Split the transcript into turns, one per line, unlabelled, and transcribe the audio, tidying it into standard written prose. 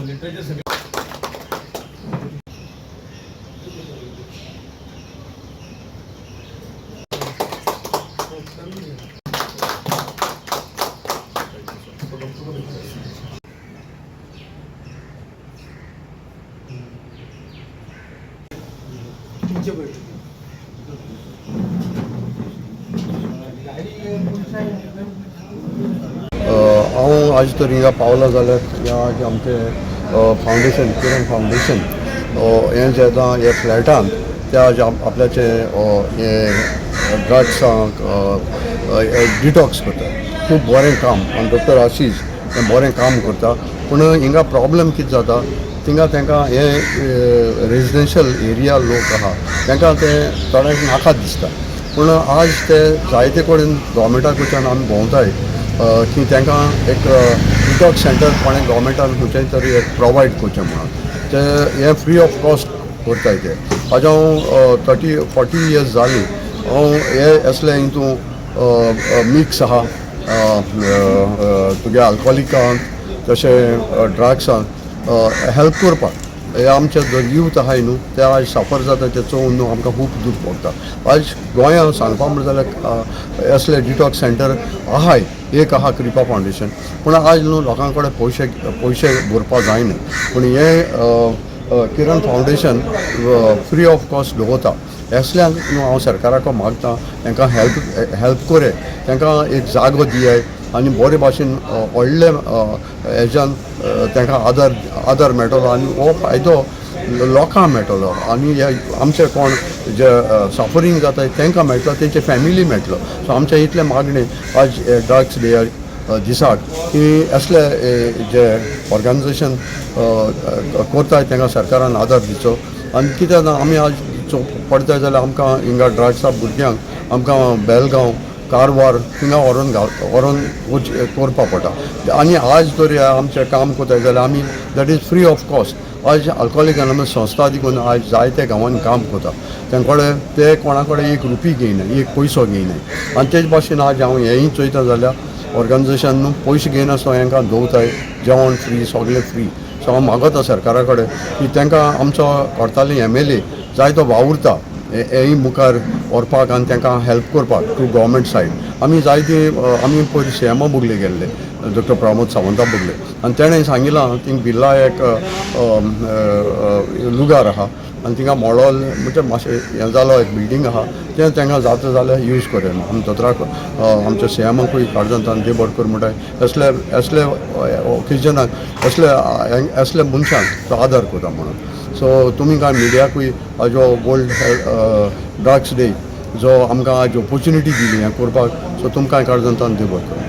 Literature.
तुमचे बैठकीत
हांव आज तर हिंगा पावला जाल्यार ह्या जे आमचे फावंडेशन, किरण फावंडेशन, हें जें आतां हे फ्लॅटान त्या आज आपल्याचे हें ड्रग्सांक डिटॉक्स करता. खूब बरें काम आनी डॉक्टर आशीष हें बरें काम करता. पूण हिंगा प्रॉब्लम कितें जाता, थिंगा तांकां हे रेजिडेन्शियल एरिया लोक आहा, तांकां ते थोड्यांक नाका दिसता. पूण आज ते जायते कडेन गोवोरमेंटा कडच्यान आमी भोंवताय की तांकां एक डिटॉक्स सेंटर कोणें गोवोरमेंटान खंयचें तरी एक प्रोवायड करचें म्हणून. ते हें फ्री ऑफ कॉस्ट करताय ते. आज हांव 30-40 इयर्स जालीं हांव हे असले हितून मिक्स आहा, तुगे अल्कोहोलिकांक तशें ड्रग्सांक हेल्प करपाक. हे आमचे जो यूथ आहाय न्हू, ते आज साफर जाता ते चोवन न्हू आमकां खूब दूख पडटा. आज गोंयांत सांगपा म्हणल्यार जाल्यार असले डिटॉक्स सेंटर आहाय, एक आहा कृपा फावंडेशन. पूण आज न्हू लोकां कडेन पयशे पयशे भरपा जायना. पूण हें किरण फावंडेशन फ्री ऑफ कॉस्ट दवरता. असल्यांक न्हू हांव सरकाराक मागता, तांकां हेल्प हेल्प करे, तांकां एक जागो दियाय आनी बरे भाशेन व्हडले हेज्यान तांकां आदार आदार मेळटलो आनी हो फायदो लोकांक मेळटलो आनी हे आमचे कोण जे सफरींग जाता तांकां मेळटलो, तेंचे फॅमिली मेळटलो. सो आमचें इतलें मागणें आज ड्रग्स डे दिसाक की असले जे ऑर्गनायझेशन करताय तांकां सरकारान आदार दिवचो. आनी कित्याक ना, आमी आज पडताय जाल्यार आमकां हिंगा ड्रग्सा भुरग्यांक आमकां बेलगांव, कारवार थिंगा व्हरोन घाल व्हरोन करपा पडटा. आनी आज तर आमचें काम करताय जाल्यार आमी that is free of cost. आज अल्कोहोलीक अनॉनमस संस्था देखून आज जायते गांवांनी काम करता. तेंचे कडेन ते कोणा कडेन एक रुपी घेयना, एक पयसो घेयना. आनी तेच भाशेन आज हांव हेंय चोयता जाल्यार ऑर्गनायझेशन न्हू पयशे घेयनासतना हेंकां दवरताय, जेवण फ्री, सगळें फ्री. सो हांव मागता सरकारा कडेन की तांकां आमचो कोर्ताली एमएलए जायतो वावुरता हेंय मुखार व्हरपाक आनी तांकां हेल्प करपाक थ्रू गव्हर्मेंट सायड. आमी जायती आमी पयर सीएमा बगले गेल्ले, डॉक्टर प्रमोद सावंता बगले, आनी तेणें सांगिलां थिंग बिर्ला एक लुगार आहा आनी थिंगा मॉडल म्हणजे मातशें हें जालो एक बिल्डींग आहा, तें तांकां जाता जाल्यार यूज करूया. आमी दोतोराक, आमच्या सीएमाकूय काळजांत देव बरें कर म्हणटाय. असले असले ओकेजनाक असले असले मनशांक तो आदार करता म्हणून. सो तुमी कांय मिडियाकूय आज हो वर्ल्ड ड्रग्स डे जो आमकां आज ऑपोर्चुनिटी दिली हें करपाक, सो तुमकां काळजांत देव बरें करूं.